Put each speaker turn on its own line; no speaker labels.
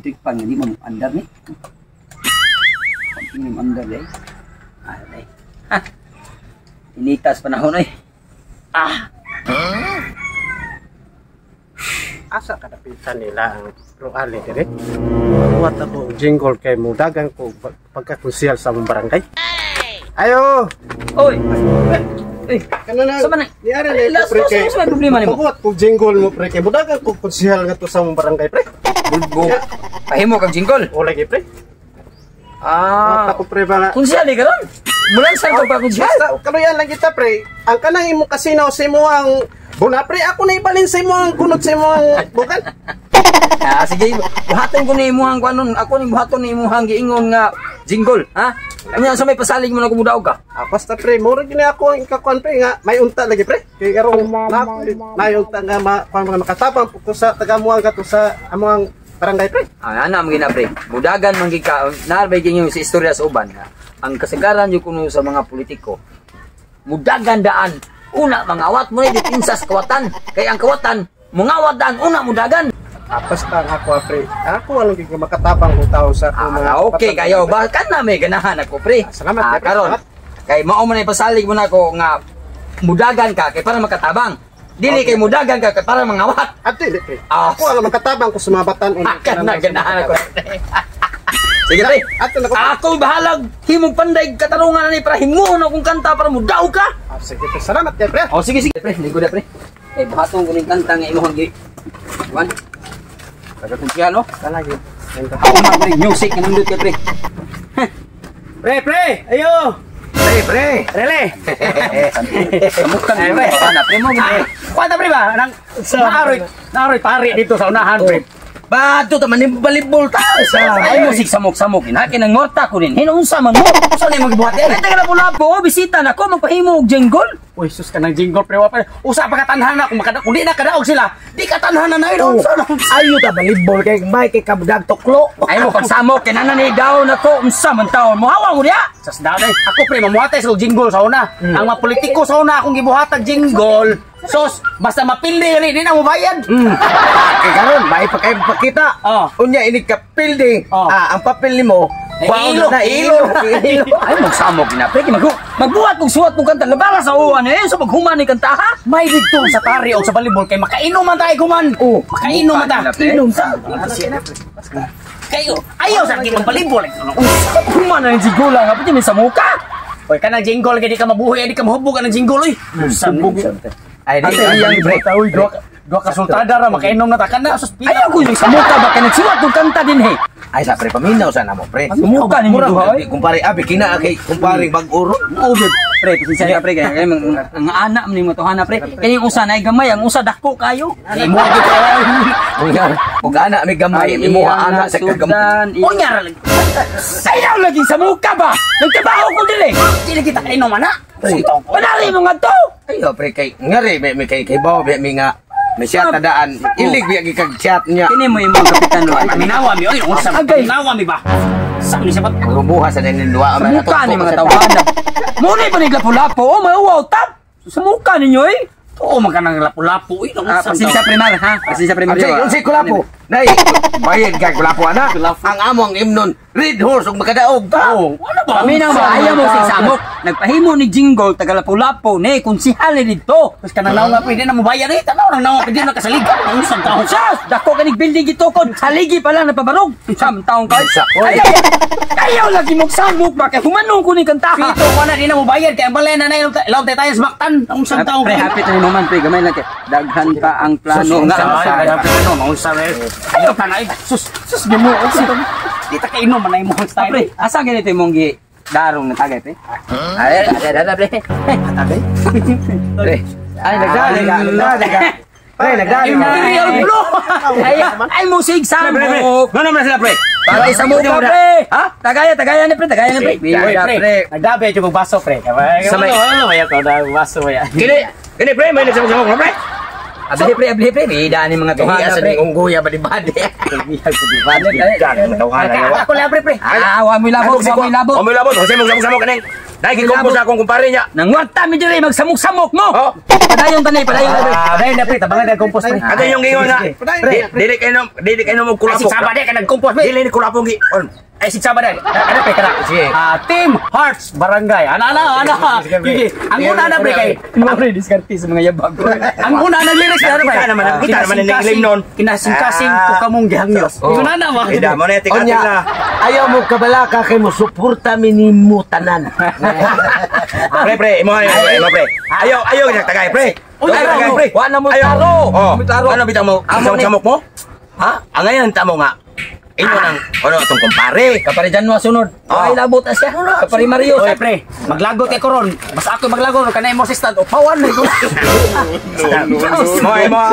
Electric pan nga di mo andar ni. Konting ni andar eh. Ah, ay. Ha. Initas panahon eh. Ah,
Asa kadapitan nila ang Roale dire? Buhat ako og jingle kay mudagan ko pagkakonsyal sa among barangay. Ayo!
Oy. Eh,
Kana na.
Sa man
Niara
Ay,
na
last, last, sa may problema nimo?
Buhat ko jingle mo, pre, kay mudagan ko konsyal ngadto sa among barangay, pre.
Bulbo. Pahimo kag jingle.
O lagi, pre. Buhat
Ah.
ako, pre, ba.
Kunsyal eh karon. Mulan sa pa kunsyal.
Basta kaluyan lang kita, pre. Ang kanang imong kasino sa imo ang buna, pre, ako na ibalin sa imo ang kunot sa imo ang bukan.
Ah, sige, buhaton ko ni imuhang kuanon, ako ni buhaton ni imuhang giingon nga jingle, ha? Ano sa may pasalig mo na kumudaog ka?
Ah, basta, pre, mura gini ako ang kakuan, pre, nga may unta lagi, pre. Kay karong na may unta nga ma kuan mga makatabang po ko sa tagamuang kato sa among barangay, pre.
Ah, ana man gina, pre. Mudagan man gid ka, naarbay gyud sa istorya sa uban. Ha? Ang kasagaran yung kuno sa mga politiko. Mudagan daan, una mangawat mo ni depensa sa kawatan. Kay ang kawatan, mungawat daan una mudagan.
Ah, basta ang ako, ah, pre. Ako walang gid makatabang kung tao sa akong mga
Ah, okay kayo.
barangay.
Ba kan na may ganahan ako, pre.
Ah, salamat,
Ah,
pre.
karon.
Salamat.
Kay mao man ay pasalig mo na ako nga mudagan ka kay para makatabang. Dili kay mudagan ka kay para mangawat.
Ah, dili, pre.
Ah.
Ako ang makatabang ko sa mga batan-on.
Akan na ganahan ako. Sige, pre.
Ato na ko.
Ako bahalag himong panday katarungan ni para himuon akong kanta para mudaw ka.
Ah, sige, pre. Salamat kay pre.
Oh, sige sige, pre, lingkod na, pre. Eh buhaton ko ning kanta nga imong gi. Wan. Taga kung no?
Talagi.
Ako man, pre, music nga nindot kay pre.
Pre, pre! Ayo!
Pre, pre.
Rele!
Kamutan
Ay,
mo
pre.
na, pre mo gid.
Kwanta, pre, ba? Nang, naaroy, naaroy pari dito sa unahan, pre.
Bato ta man balibol ta.
Ay musik samok-samok inhakin ang ngorta ko rin. Hinunsa man mo.
Usa na yung magbuhat yan.
Ay taga lapu-lapu, bisita na ko magpahimo og jingle.
Uy, sus ka ng jingle, pre. Wa pa. Usa pa katanhan na. Kung di na kadaog sila, di katanhan na na yun. Unsa na?
Ayo ta balibol kay may kay kabudag tuklo.
Ay mo pagsamok kay nana ni daw nako unsa man taon mo hawa mo diya.
Sas daw eh. Ako, pre, mamuhatay sa jingle sa una. Ang mga politiko sa una, akong gibuhatag jingle. Sos, basta mapildi yun, di na mo bayad.
Kay karon may pa kay pakita.
Oh.
Unya ini ka pildi.
Oh.
Ah, ang papel nimo.
Eh,
Kwaon
ilo,
na
ilo.
ilo. Ilo.
Ay magsamok na pre kay magbuhat kog suwat kog kanta labara sa uwan eh sa paghuman ni kanta ha.
May dito sa tari o sa balibol kay makainom man tayo kuman.
Oh,
Makainom man ta.
Inom sa.
Kayo, ayaw sa akin magbalibol.
Human na ni jingle nga pati may samuka.
Oy, kanang jingle kay di ka mabuhi, di ka mahubog ang jingle oy. Sabog.
Ay, di
Ate,
iyang
Pre,
pre.
duha ka sultada ra makainom na ta kana sus pila.
Ayaw ko yung samuka ba kay nagsuwat kog kanta din he.
Ay sa pre paminaw sa namo, pre.
Samuka ninyo
Murag
duha oy.
Kumpare abi kina kay kumpare bag-uro.
Oo, gyud. Pre, pasensya ka, pre, kay kay ang anak man nimo tohana, pre. Kani ang usa na gamay, ang usa dako kayo.
Imo gyud kayo.
Unya, ug ana may gamay imo ana sa kagamay.
Unya ra lagi.
Sayaw lagi sa muka ba? Nagtrabaho ko dili.
Dili kita kainom ana.
Panari mo nga to.
Ayo pre kay ngari may kay kay bawo may nga may siya tadaan. Ilig biya gikag chat niya.
Kini mo imong kapitan no.
Paminawa mi oy, unsa
Agay.
paminawa mi ba? Sa ni sabat.
Rumuha sa ninin duha
Sa muka ni mga tawhana. Muna pa ni lapu-lapu, oh, may uwaw tap. Sa muka ninyo eh.
Oo, man kanang lapu-lapu oy.
Ah, pasensya primar ha. Pasensya primar.
Unsay unsay kulapo? Nay, bayad kay kulapo ana. Ang among imnon, Red Horse ug makadaog ta.
Oh, ano ba?
Paminaw ba ayaw mo sa samok. Nagpahimo ni Jingle taga Lapu-Lapu ni konsihal ni didto.
Tapos kanang naong nga pwede na mobayad eh. Tanaw nang naong pwede na kasaligan. Ang usang taon.
Sas, dako kanig building gitukod. Haligi pa lang napabarog. Sam taong kay.
Oy.
Ayaw, ayaw lagi mo samok ba kay humanong ko ni kantaha.
Pito ko na di na mobayad kay ang balay na na ilaw tayo sa baktan. Ang usang taon.
Pre, happy to ni man pre, gamay lang kay. Daghan pa ang plano nga.
Ano, maunsa re. Ayaw ka na eh. Sus, sus Ginoo. Di ta kainom man na imong
Ah,
style.
pre, asa ganito imong gi darong na tagay, pre? Ay, ay, ay, ay, pre.
Tagay. Pre. Ay nagdali ka, nagdali ka. Pre, nagdali ka.
Imperial Blue.
Ay, ay musig samok.
Ano naman sila, pre?
Para isa mo ka, pre. Ha? Tagaya, tagaya ni pre, tagaya ni pre.
Uy,
Bida, pre.
Nagdabi yung baso, pre.
Sa may-
Ano, ano, ano, baso, ya.
Kini, kini pre, may nagsamok-samok na pre.
Abli pre, abli pre. Bida ni mga
Tuhan
tuhana
sa
pre.
ning unggoya ba di badi.
Ako lang, pre, pre.
Ah, wa mo labot, wa mo labot.
Wa mo labot, kasi mo samok kaning. Dai gikompos na akong kumpare niya.
Nangwarta mi diri magsamok-samok mo.
Oh.
Padayon tani, padayon tani.
Dahil na pre, tabangan na compost pre.
Ano yung gingon nga? Dili kayo dili kayo mo
Ay,
kulapok.
si Saba di ka nag-compose pre.
Dili ni kulapong gi. On.
Ay, si Saba di. Ano pre kana?
Sige.
Ah, Team Hearts Barangay. Ano ano ano. Sige. Ang una na pre kay
Mo pre diskarte sa mga yabag.
ang una na lyrics ano pre?
Kita naman ang ilim nun.
Kinasingkasing ko kamong gihangyo.
Oh.
Ingon na ba?
Ida mo na tika
Onya,
na.
ayaw mo kabalaka kay mo suporta mi nimo tanan.
Pre pre, imo imo imo pre. Ayaw ayaw kita tagay pre.
Uy,
Ayaw, tagay, pre.
Wa na mo
Ayaw.
taro.
Oh.
Mo taro.
Ano bitaw mo?
Amo ni-
Samok mo?
Ha?
Ang ngayon tamo nga. Inyo nang ano atong kumpare.
Kapare Janwa sunod.
Oh.
Ay labot na siya. Kapare Mario.
Oy pre, maglagot kay koron. Basta ako maglagot kanay mo assistant upawan na ko.
Mo imo.